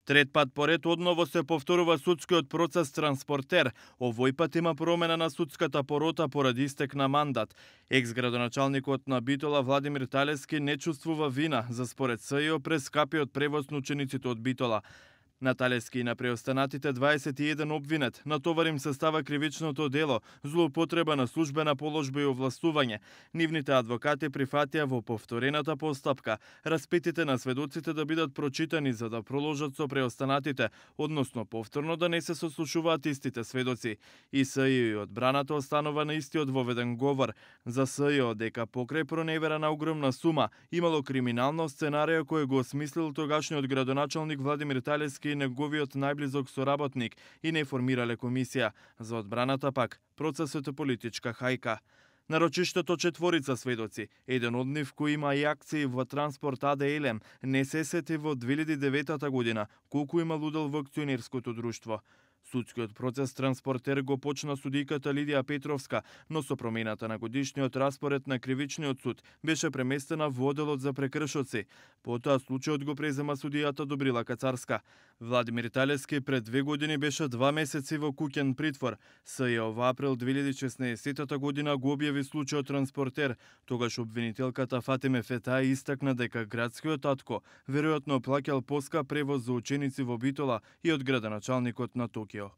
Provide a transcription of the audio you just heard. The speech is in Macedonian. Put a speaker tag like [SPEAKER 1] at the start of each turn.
[SPEAKER 1] Трет пат поред одново се повторува судскиот процес Транспортер. Овој пат има промена на судската порота поради истек на мандат. Екс-градоначалникот на Битола Владимир Талески не чувствува вина за според СЈО прескапиот превоз на учениците од Битола. На Талески и на преостанатите 21 обвинет натоварим се става кривичното дело, злоупотреба на службена положба и овластување. Нивните адвокати прифатија во повторената постапка распитите на сведоците да бидат прочитани за да проложат со преостанатите, односно повторно да не се сослушуваат истите сведоци. И СЈО и одбраната останува на истиот воведен говор. За СЈО дека покрај проневера на огромна сума имало криминално сценарио кој го осмислил тогашниот градоначалник Владимир Талески и неговиот најблизок соработник и не формирале комисија. За одбраната пак, процесот е политичка хајка. На рочиштето четворица сведоци, еден од нив кој има и акции во Транспорт АД Елем, не се сети во 2009 година колку има удел во акционерското друштво. Судскиот процес Транспортер го почна судиката Лидија Петровска, но со промената на годишниот распоред на кривичниот суд беше преместена во оделот за прекршоци. Потоа случајот го презема судијата Добрила Кацарска. Владимир Талески пред 2 години беше 2 месеци во куќен притвор. СЈО во април 2016 година го објави случајот Транспортер. Тогаш обвинителката Фатиме Фетај истакна дека градскиот татко веројатно плаќал поскап превоз за ученици во Битола и од градоначалникот на Токио.